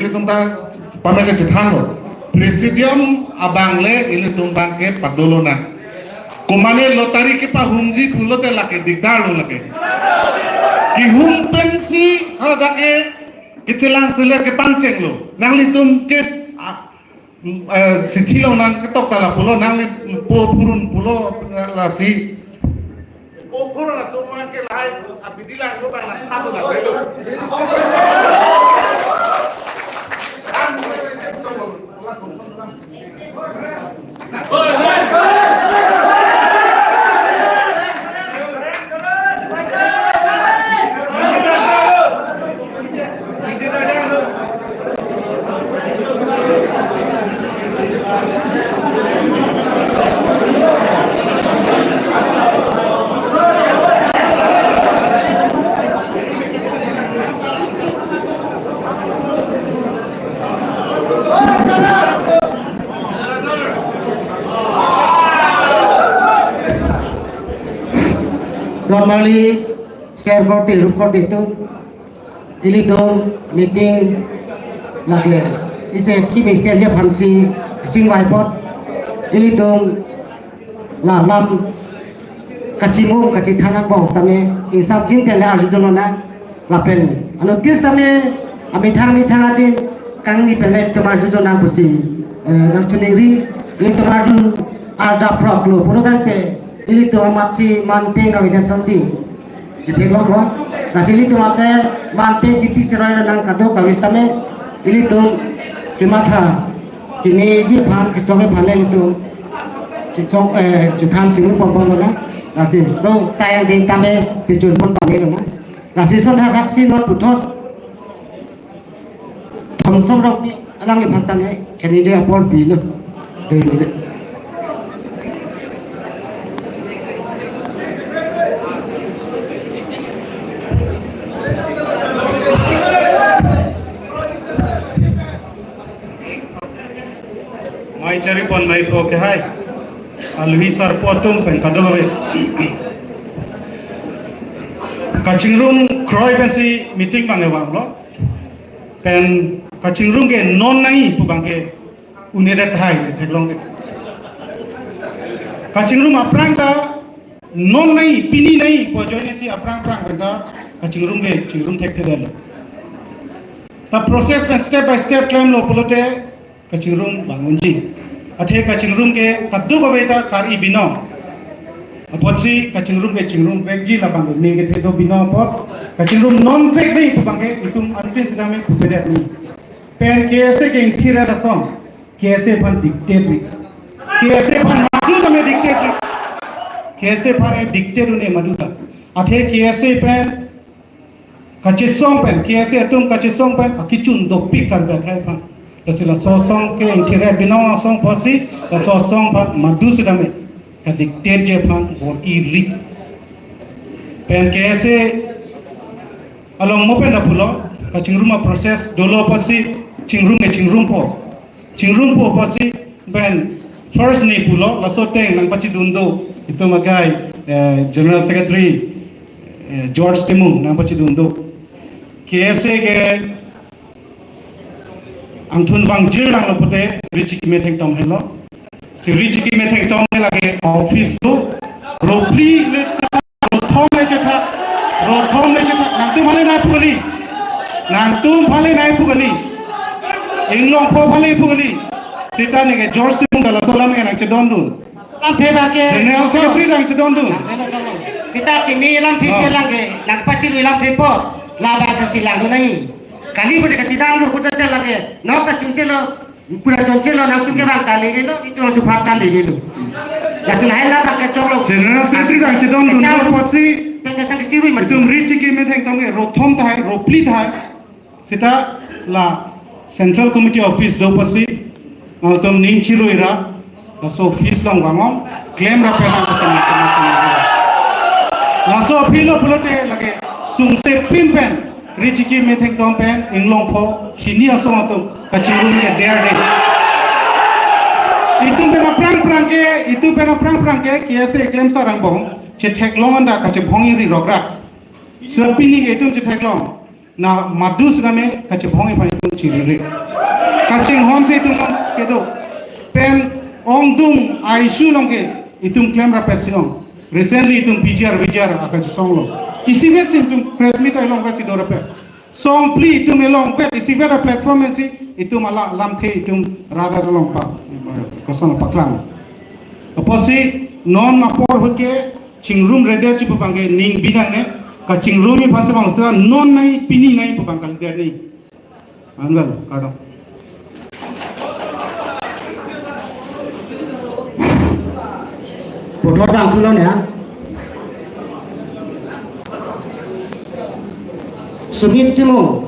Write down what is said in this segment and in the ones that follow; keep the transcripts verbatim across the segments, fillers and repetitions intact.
Ilitum ta pame kachethanlo. Presidium abang le ilitum abang ke padolonang. Komane lottery kepahumji pulote lake dikdar lo lake. Kehum pensi hadak ke kechelang selet kepangchenglo. Nanglitum ke, ah, mm, eh, sithi lonang ketok ta lapulo, nangli po phurun pulo, lasi. Po phurun atum ke lahai abidi lang ko bang lang satu na belo. Normally, share korte, rup korte tu. Ilitum meeting lake isi kimi stage aphansi kachingvai apot ilitum la lam kachimum kachethan angbong tame isap jin pen le arjudunlonang lapen anotis tame amethang amethang adim kangni pen le itum arjudunlonang pusi, eh, nangchiningri. Ilitum arju arjap rok lo pulo tangte ilitum amatsi manpeng kavedet sonsi chetheklongpo. Lasi ilitum ate manpeng G P Seroi nang kadokave sitame ilitum kematha kemeji aphan kechok aphan le ilitum kechok, eh, chethan chingrum ponponlonang. Lasi so sayang ding tame pichun pon pamelonang. Lasi son hak haksi non puthot Thongsong Rongpi alangliphan tame keni je apor bilo. Dei bilo. Mai chari pon mai po ke hai. Alwi sarpo atum pen kadokave. Kachingrum kroi pensi meeting bang-e vanglo. Pen kachingrum ke non nangji pu abang ke une det hai theklong ke. Kachingrum aphrang ta non nangji, pini nangji pu ajoine si aphrang aphrang pen ta kachingrum ke chingrum thekthedetlo. Ta process pen step by step klemlo pulote kachingrum vang unji. Athe kachingrum ke kadokave ta kar-i binong apotsi kachingrum ke chingrum vekji labang ke ning kethe do binong apot kachingrum non vek nangji pu abang ke itum anuttin sitame pupedet nangji. Pen K S A ke ingthir ason K S A aphan dictate ri. K S A aphan madu tame dictate ri. K S A aphan dictate un-e madu ta. Athe K S A pen kachesong pen, K S A atum kachesong pen akechun dopik Karbi akhei aphan. Lasi laso asong ke ingthir binong asong apotsi laso asong aphan madu sitame kadictate-ji aphan bor-i ri. Pen K S A along mo pen lapulo, kachingrum aprocess dolo apotsi chingrum ke chingrumpo. Chingrumpo apotsi pen first ne pulo, laso ateng nangpachidun do itum agai, eh, General Secretary, eh, George Timung nangpachidun do. K S A ke angthun vangjir nanglo pute Richie Keme Thengtom henlo. Si Richie Keme Thengtom ke lake office do, ro phli le chetha, ro thom le chetha, ro thom le chetha. Nangtum aphan le nangpu kali. Nangtum aphan le nangpu kali. Inglongpho aphan le pu kali. Sita ne ke George Timung ta laso alam ke nangchedondun. Lamthe abang ke General Secretary nangchedondun. Sita kimi lamthe, oh, selang ke nangpachirui lamthe apot labang ke selang do nangji. Kali pute kachedang lo pute lake nok ta chunchelo. Pura chonchelo, nangtum ke bang ta levelo, itum tu phat ta levelo. Lasi lahai labang kechoklo. General Secretary nangchedondun, kechok apotsi pen ketang kechirui mati. Itum Richie Keme Thengtom ke ro thom tahai, ro phli tahai. Sita la Central Committee office do apotsi nangtum ning chirui ra laso office along vangnon, klem ra pen nang kachinang kachinang. Laso aphi lo pulote lake sungse pin pen Richie Keme Thengtom pen Inglongpho hini asong atum kachingrum ke der de. Itum pen aphrang aphrang ke, itum pen aphrang aphrang ke K S A klemsar angbong chetheklong anta kachebhong iri rokra. Sir pini ke itum chetheklong. na madu sitame kachebong iphan itum chiriri. Kachinghon si itum along kedo. Pen ongdung I C U along ke itum klem rapet si ong. Recently itum P G R, V G R akachesong lo. Isivet si itum press meet along vet si do rapet. Songphli itum along vet, isivet a-platform si itum ala lamthe itum radar along pa, koson paklang. Apotsi non apor ahut ke chingrumredet chipu abang ke ning binang ne, kachingrum iphan si bang sera non nai pini nai pu abang kalidet ni. Anwar, kardom. Puthot bang thulo ya. Sumit Timung.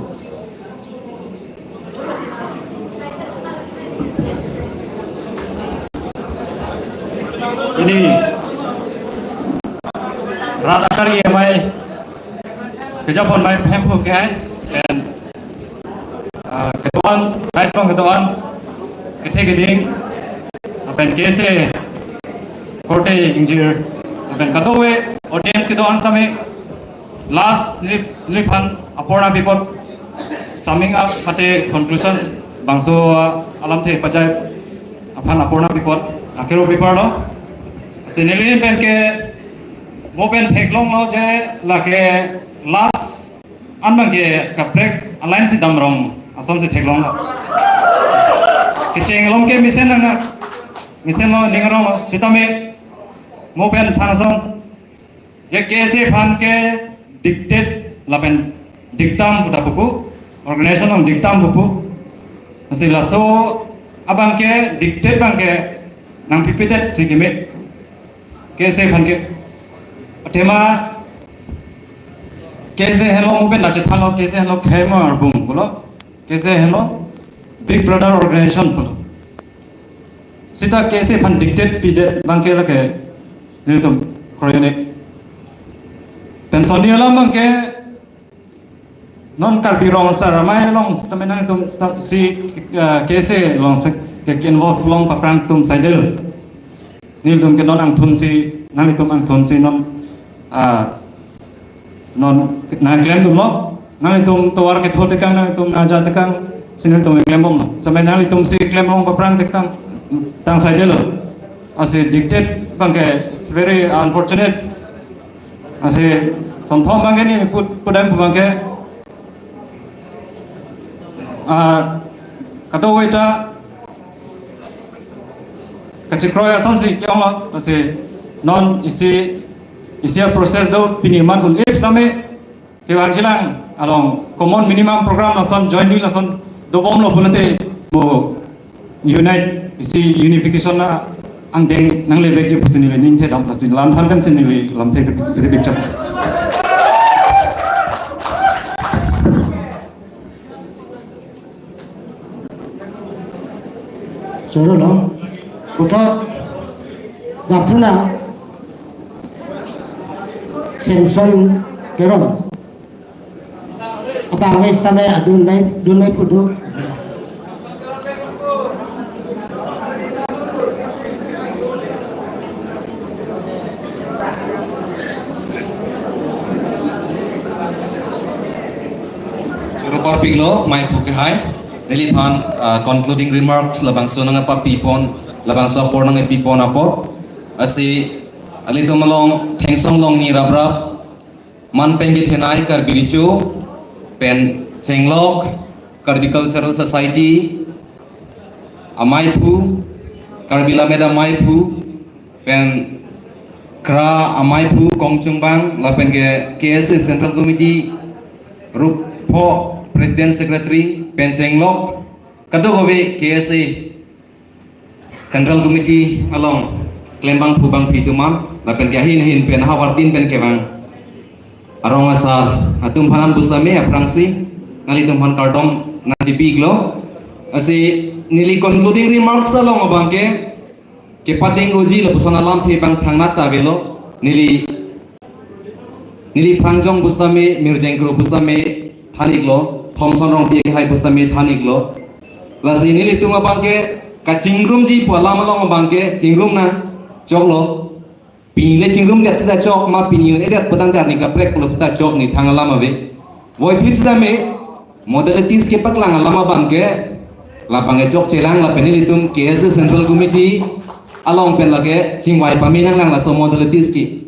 Pini rat akari amei kejapon amei phemphu ke-ai, and, ah, kedo-an, rais long kedo-an, kethe keding, lapen K S A korte ingjir, lapen kadokave audience kedo-an sitame, last neli, neliphan apor nangpi apot summing up mate conclusion bangso, ah, alamthe pajai aphan apor nangpi apot akero pi apotlo. Si neli pen ke mo pen theklonglo je lake last an abang ke kaprek a-line si damrong ason si theklonglo. Kecheng along ke mesen nang na, mesenlo, ning aronglo. Sitame mo pen than ason je K S A aphan ke dictate lapen dictum puta pupu, organization along dictum pupu. Lasi laso abang ke dictate abang ke nangpipedet si keme K S A aphan ke. Athema K S A henlo mo pen nachethanlo, K S A henlo khei mo arbung pulo, K S A henlo Big Brother organization pulo. Sita K S A aphan dictate pidet abang ke lake nelitum kroyone. Pen sonni alam abang ke non Karbi Rong Asar Amei along sitame nangtum sta-, si, eh, K S A along si ke, ke involve long paprang atum saidel. Nelitum ke non angthun si, nanglitum angthun si non, ah, non nangklemdunlo. Nanglitum tovar ketho tekang, nanglitum naja tekang, si nelitum klembomlo. Sitame nanglitum si klem long paprang tekang, tang saidelo. Lasi dictate abang ke, it's very unfortunate. Lasi sonthom abang ke neli put, pudam abang ke, ah, kadokave ta kachikroi ason si ke-onglo, lasi non isi, isi a-process do pini man un-ip sitame kevangjilang along common minimum program lason join dui lason dobomlo pulote mo unite isi unification na angdeng nanglevekji pusi neli ning thedam, lasi lamthan pen si neli lamthe ribik chap. Choro lo. Puthot daphruna Samson Teron. Abang wes tame adun mai, dun mai pudu. Choro parpiklo, maiphu kehai. Neliphan, ah, concluding remarks labangso nangpapipon, labangso apor nangpipon apot. Lasi, alitum along thengsong longni raprap, man pen kethenei Karbi Recho, pen Chenglok, Karbi Cultural Society, amaiphu, Karbi Lammet amaiphu, pen KRA amaiphu kongchungbang, lapen ke K S A Central Committee rup pho President Secretary, pen Chenglok, kadokave K S A Central Committee along klembangphu bangphi atum an, lapen ke ahin ahin pen havartin pen kevang arong asar atum aphan pusitame aphrangsi nanglitum aphan kardom nangchipiklo. Lasi neli concluding remarks along abang ke, kepading uji lapuson alamthe abang thangnat ta avelo. Neli, neli Prangjong pusitame, Mirjeng Kro pusitame than-iklo, Thomson Rongpi kehai pusitame than-iklo. Lasi nelitum abang ke kachingrumji pu alam along abang ke chingrum nangchoklo. Pini le chingrumdet seta chok ma, pini un-edet putangte arni kaprek pulo seta chok, neli thang alam ave. Puvoiphit sitame modalities kepaklang alam abangke, labangke chokchelang lapen ilitum K S A Central Committee along pen lake chingvai pame nanglang laso modalities ke.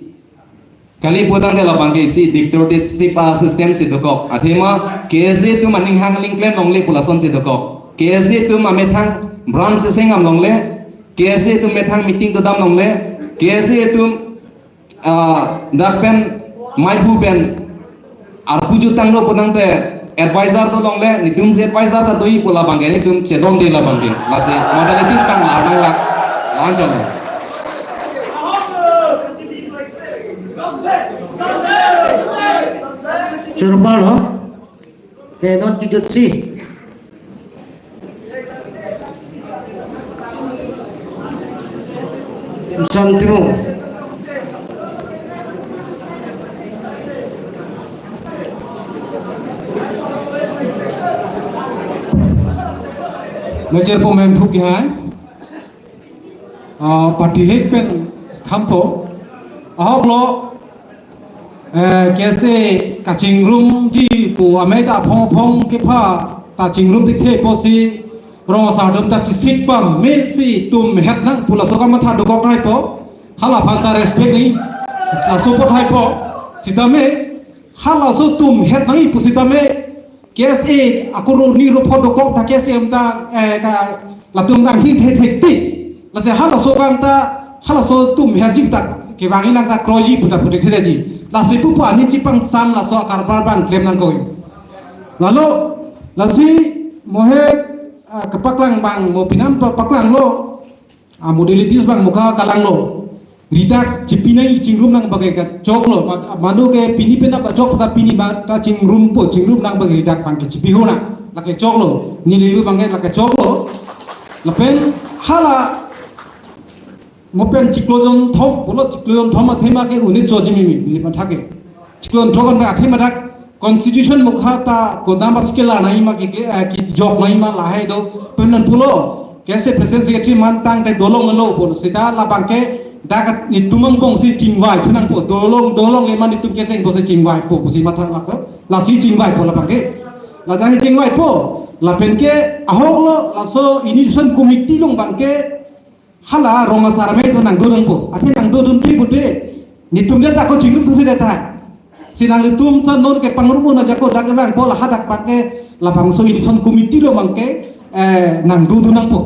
Kali putangte labangke isi dictatorship a-system si dokok. Athema K S A atum aning hang ling klem longle pu lasonsi dokok. K S A atum amethang branch sengam longle. K S A atum methang meeting dodam longle. K S A atum, ah, dak pen maiphu pen arpu jutang do putangte advisor do longle, netumsi advisor ta do-i pu labangke netum chedonde labangke. Lasi modalities kanglar nanglak. La-an cholo. Chorpalo, te non tijotsi. Imson Timung. Major po mem thuk hai. Ah, party head pen thampo. Ahok lo, eh, K S A kachingrumji pu amei ta aphong aphong kepha ta chingrum tikthe pusi rong asar atum ta chisik pame si tum het nang pu laso kamatha dokok nangpo. Hala aphan ta respect ni. Laso apot haipo. Sitame halaso tum het nang pusitame K S A akuru ni rupo dokok ta K S A em ta, eh, ta latum ta hin thek thek ti. Lasi halaso abang ta, halaso tum het jik ta kevang-i lang ta kroiji puta puthek thekji. Lasi pupu ani chipangsan laso akarbar abang klem nangkok. Lalo, lasi mo he, ah, kepaklang abang mo pinan pa-, paklanglo. Ah, modalities abang mo ka-, kalanglo. Ridak chipi nang chingrum nang abangke kachoklo. Ma-, mano ke pini pen ta kachok ta pini ba ta chingrumpo, chingrum nang abang ridak abangke chipi ho nang. Lake choklo. Neli lu abangke lake choklo. Lapen hala mo pen chiklo jonthom, pulo chiklo jonthom athema ke unit choji mimi, neli matha ke. Chiklo jonthom kan athema dak constitution mukha ta kodam ba skill nangji ma ke, eh, kejok nangji ma lahai do, pen non pulo. K S A president secretary man tangte dolong lo pulo. Sita labangke dak netum angbong si chingvai thu nangpo. Dolong, dolong le man netum K S A angbong si chingvaipo pusi matha lako. Lasi chingvaipo labangke. Ladak chingvaipo. Lapen ke ahok lo laso initiation committee along abangke hala rong asar amei atum nangdo nangpo. Athe nangdodun pi pute. Netum dia tako chingrum thu dia ta. Si nanglitum ta non kepangrum na jako dak vangpo, la hadak abangke labangso initiation committee along abangke, eh, nangdodun nangpo.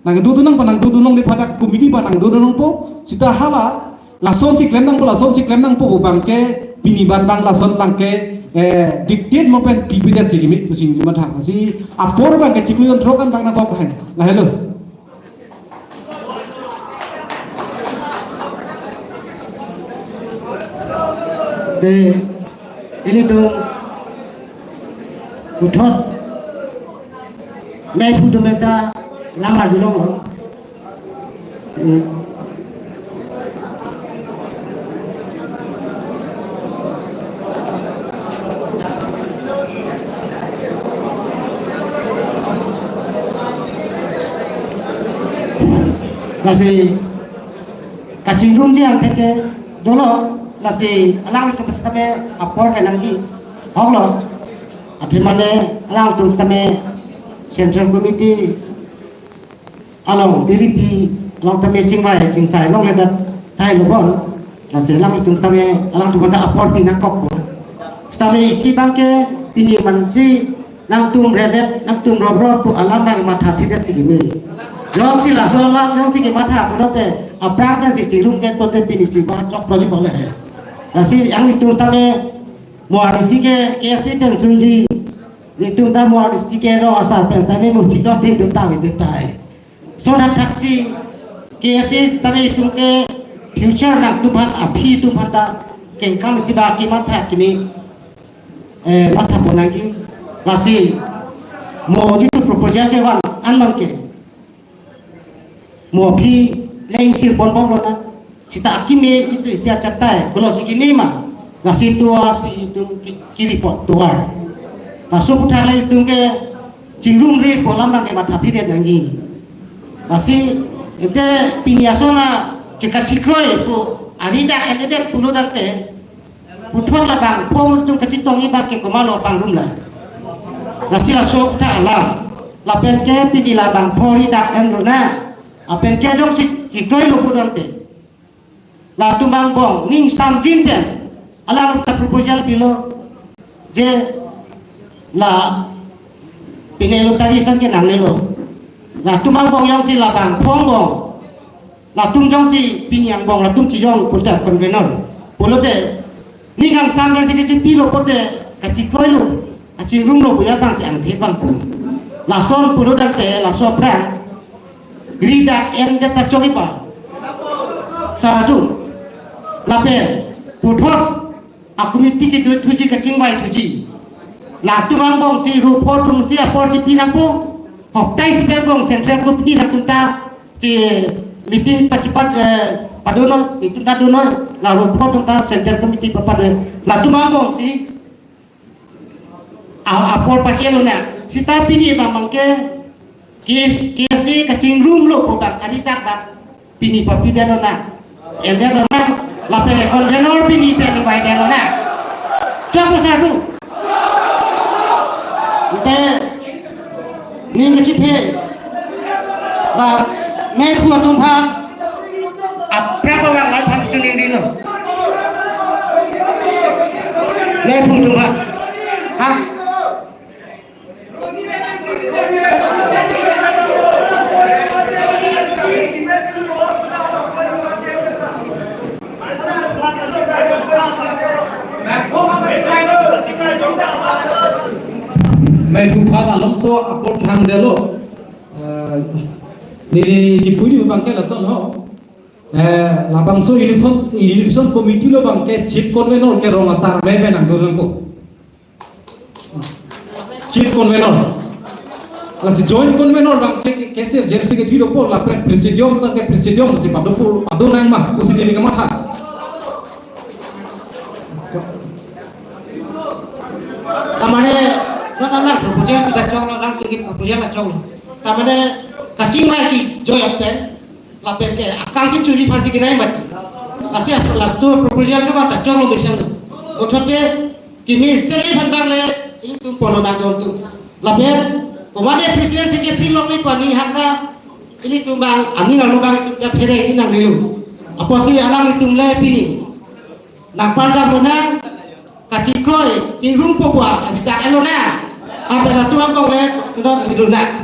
Nangdodun nangpo, nangdodun nang di hadak committee abang nangdodun nangpo. Sita hala lasonsi klem nangpo, lasonsi klem nangpo abangke pini abang lason abangke, eh, dictate mo pen pipi det si kimi pusing di matha. Si apor abangke chiklo jonthom kan abang nangkok hai. Lahelo. Te, ilitum puthot, maiphu atum ta lamar julong lo. Si- Lasi kachingrumji angthek ke dolo, lasi alangtum sitame apor kenangji. Ahok lo, athema ne alangtum sitame Central Committee along, D D P along tame chingvai chingsai longledet tahai lo bon. Lasi alangtum sitame, alangtum ta apor pi nangkokpo. Sitame isi abangke pini mansi nangtum redet, nangtum robrop pu alam abang matha thidet si kimi. Jongsi laso alam jongsi kematha pulote aphrang pensi chingrum det pote pini chingvai chok project bole he. Lasi nanglitum sitame mo arisi ke K S A pensi unji. Netum ta mo arisi ke rong asar pen sitame mo chiklo ti tum ta vete tai. So dak thaksi K S A sitame itum ke future nangtum aphan, aphi atum aphan ta kengkam si ba kematha kimi, eh, matha pon nangji. Lasi mo jitu proposal kevan an abangke mo aphi le ingsir ponbom lonang. Sita akimi jitu isi achatai, kolo si kimi ma, lasi tovar si itum ki, ki report tovar. Laso aputhak le itum ke chingrumri pu alam abangke matha thidet nangji. Lasi ante pini ason a chika chikroi pu ari dak ende det pulo tangte Puthot labangpo atum kachetongji abang ke komatlo pangrum la. Lasi laso ta alam. Lapen ke pini labangpo ri dak enlo na. Lapen ke jongsi kekroi lo pudonte, latum angbong ning samjin pen alang ta proposal pilo. Je la pine lo tari san ke nangnelo. Latum angbong jongsi labangpo angbong, latum jongsi pini angbong latum chejong pulote convenor pulote, ning kangsam jongsi kachepilo pulote, kachekroi lo, kachingrum lo pu abang si angthek abang pu. Lason pulo tangte laso aphrang ri dak en det ta chokji pa. Sar atum. Lapen puthot a-committee kedo thuji, kachingvai thuji. Latum angbong si rupo atum si apor si pinangpo. Hoktai si angbong Central Committee latum ta che meeting pachipat, eh, padonoi, itum ta donoi. La rupo atum ta Central Committee papadon. Latum angbong si a, apor pachelo na. Seta pini abang abang ke, ke, ke si kachingrum lo pu abang, ari tak abang pini papi detlo na. En detlo na. Lapen convenor pini pen invited lo na. Chok besar tu. Ante ning kachethe. Ba, mephu atum aphan, aphrang abang lai aphan chuningri lo. Mephu atum aphan. Ha? Mephu aphan alongso apor thangdetlo. Eh, neli kipu abang ke lason ho. Eh, labangso Unification, Unification Committee along abang ke Chief Convenor ke rong asar me pen nangdun nangpo. Chief Convenor. Lasi Joint Convenor abang ke, ke, ke si General Secretary dopo, lapen Presidium abang ke Presidium si padopo, padon nang ma, pusi neli kamatha. Ta mane, non alang proposal kita choklo, alang tinggi proposal ta choklo. Ta mane, kachingvai kejoi pen, lapen ke akam kechuri aphan si kenai mati. Lasi ap-, laso proposal ke abang ta choklo mesen. Puthot te, kimi seri aphan abang le, ilitum polo nangdun atum. Lapen, komat President Secretary along ni pani hak ta, ilitum abang, aning arlo abang itum ta phere ini nangnelo. Apotsi alanglitum le pini nangparjap lonang, kachekroi, chingrum po pu, aji dak enlo na. Lapen latum angbong le, non itum na.